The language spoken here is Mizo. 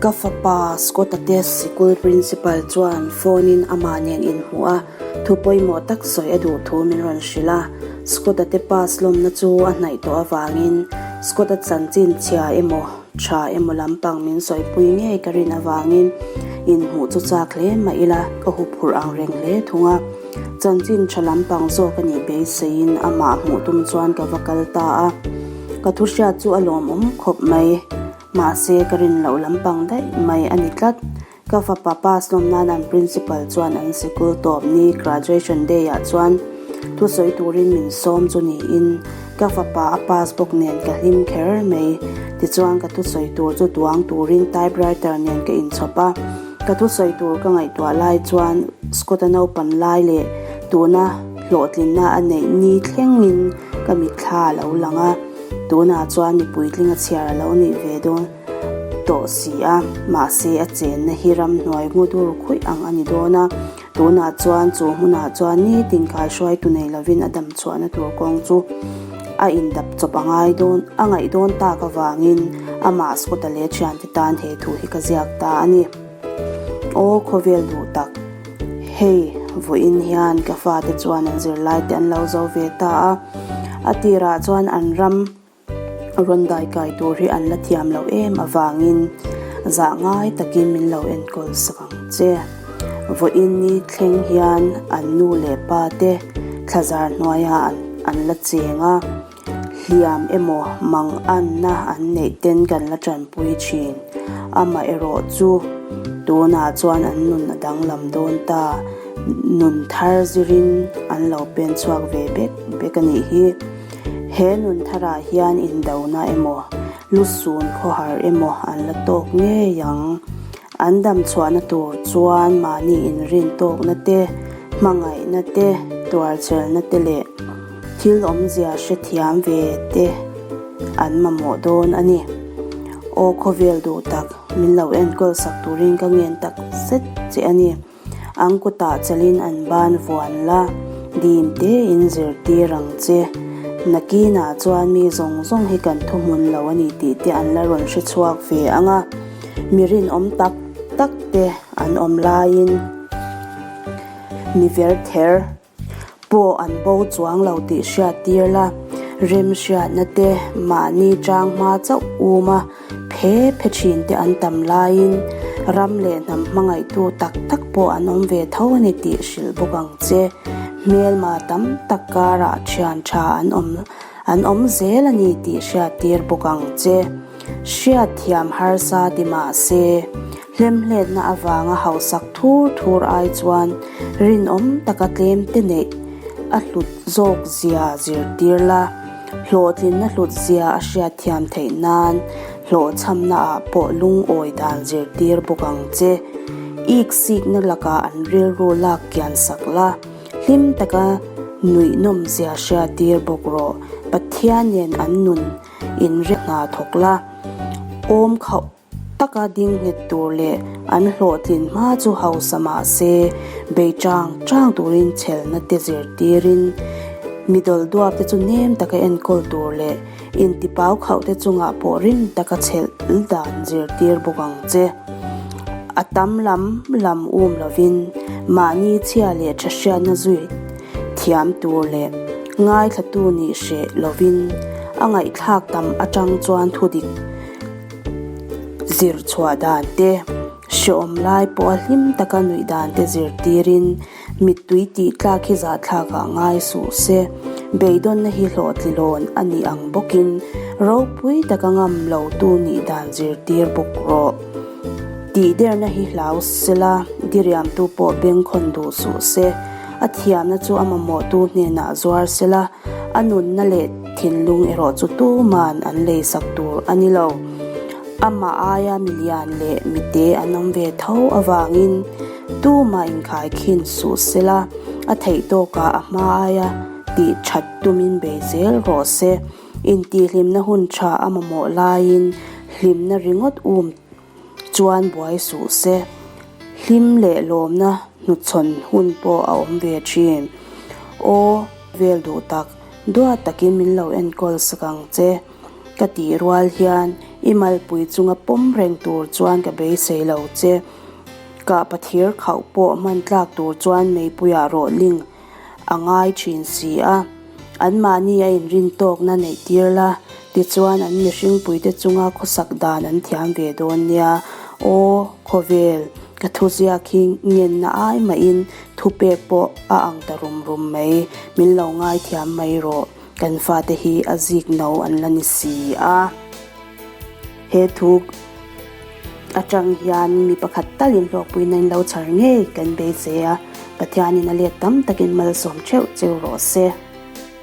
Ka fapa Scott-a te sikul principal chuan phone-in amah nen inhmuh a, thu pawimawh tak sawi a duh thu min rawn hrilh a. Scott-a te pass lawmna chu a hnaih tawh avangin Scott-a chanchin chhia emaw tha emaw lampang min sawipui ngei ka rin avangin inhmuh chu chak hle mah ila ka huphurh ang reng hle thung a. Chanchin tha lampang zawk a nih beiseiin amah hmuh tum chuan ka va kal ta a. Ka thu hriat chu a lawmawm khawp mai. Mahse ka rin loh lampang daih mai a ni tlat. Ka fapa pass lawm nan an principal chuan an sikul tawp ni graduation day ah chuan thusawi turin min sawm chu niin ka fapa a pass bawk nen ka hlim kher mai. Tichuan ka thusawi tur chu duang turin typewriter nen ka inchhawp a. Ka thusawi tur ka ngaihtuah lai chuan Scott-a naupan lai leh tuna hlawhtlinna a neih ni thlengin ka mitthla a lo lang a, tunah chuan mi puitling a chhiar a lo nih ve dawn tawh si a, mahse a chenna hi ramhnuai ngaw dur khuih ang a ni dawn a, tunah chuan chu hmunah chuan nitin kaihruaitu nei lovin a dam chhuahna tur kawng chu a indap chawp a ngai dawn a ngaih dawn tak avangin amah Scott-a leh thiante tan he thu hi ka ziak ta a ni. Aw khawvel duh tak, hei vawiin hian ka fate chuan an zirlai te an lo zo ve ta a, a tirah chuan an ram rawn dai kai tur hi an la thiam loh em avangin zah ngai takin min lo enkawl sak ang che. Vawiin ni thleng hian an nu leh pa te thlazar hnuaiah an la cheng a. Hliam emaw mang anna an neih ten kan la tanpui thin. Amah erawh chu tunah chuan an nun a danglam dawn ta. Nun thar zirin an lo pen chhuak ve bek bek a nih hi. He nun tharah hian indona emaw, lusun khawhar emaw an la tawk ngei ang. An dam chhuahna tur chuan mahni inrin tawkna te, hmangaihna te, tuarchelna te leh Thil awmzia hrethiam ve te an mamawh dawn a ni. Aw khawvel duh tak, min lo enkawl sak turin ka ngen tak zet che a ni. An kutah chalin an ban vuan la, dim tein zirtir ang che. Nakinah chuan mi zawng zawng hi kan thuhmun lo a ni tih te an la rawn hre chhuak ve ang a, mi rinawm tak tak te an awm laiin mi ver ther. Pawh an bo chuang lo tih hriat tir la, rem hriatna te mahni chang hma chauh um a, phe phe thin te an tam laiin ram leh hnam hmangaihtu tak tak pawh an awm ve tho a ni tih hrilh bawk ang che. Hmelma tam tak karah thian tha an awm an awm zel a ni tih hriat tir bawk ang che. Hriat thiam harsa ti mah se, Hlemhletna avanga hausak thur thur ai chuan rinawm taka tlem te neih a hlut zawk zia zirtir la, hlawhtlinna hlut zia a hriatthiam theih nan hlawhchhamna ah pawh lungawi dan zirtir bawk ang che. Iksikna lakah an rilru lak kian sak la, hlim taka nuihnawm zia hriattir bawk rawh. Pathian nen an nun inre hna thawk la, awm khauh. taka ding nghet tur leh an hlawhtlin hma chu hausa mah se bei chang chang turin chhelna te zirtirin mi dawlduap te chu nem taka enkawl tur leh intipau khauh te chungah pawh rim taka chhelh dan zirtir bawk ang che. A tam lam lam um lovin mahni chhia leh tha hriatna zui thiam tur leh ngaithlatu nih hreh lovin a ngaihthlak tam atang chuan thudik Zir chhuah dan te, hreawm lai pawha hlim taka nuih dan te zirtirin mittui tih tlak hi zahthlakah ngai suh se. Beidawnna hi hlawhtlilawn a nih ang bawkin ropui taka ngam lotu nih dan zirtir bawk rawh. Tihderna hi hlau sela, diriamtu pawh bengkhawn duh suh se. A thiamna chu a mamawhtu hnenah zuar sela, A nunna leh thinlung erawh chu tuman an leisak tur a ni lo. Amah aia milian leh mite an awm ve tho avangin tumah inkhaikhin suh sela, a theih tawkah a hma aia tih that tumin bei zel rawh se. Intihhlimna hun tha a mamawh laiin hlimna ringawt um chuan buai suh se, hlim leh lawmna hnuchhawn hun pawh a awm ve thin. Aw vel duh tak, duat takin min lo enkawl sak ang che, ka tih rual hian I malpui chunga pawm reng tur chuan ka beisei lo che. Kah pathir khauh pawh hman tlak tur chuan meipuiah rawh ling a ngai thin si a. Anmahni a inrin tawkna neih tir la, tichuan an mihringpuite chunga khawsak dan an thiam ve dawn nia. Aw, khawvel, ka thuziak hi ngenna ai mahin thupek pawh a ang ta rum rum mai, min lo ngaithiam mai rawh, kan fate hi a zik no an la ni si a. He thu atang hian mi pakhat talin hlawkpuina in lo chhar ngei kan beisei a, Pathianin a let tam takin malsawm theuh cheu rawh se.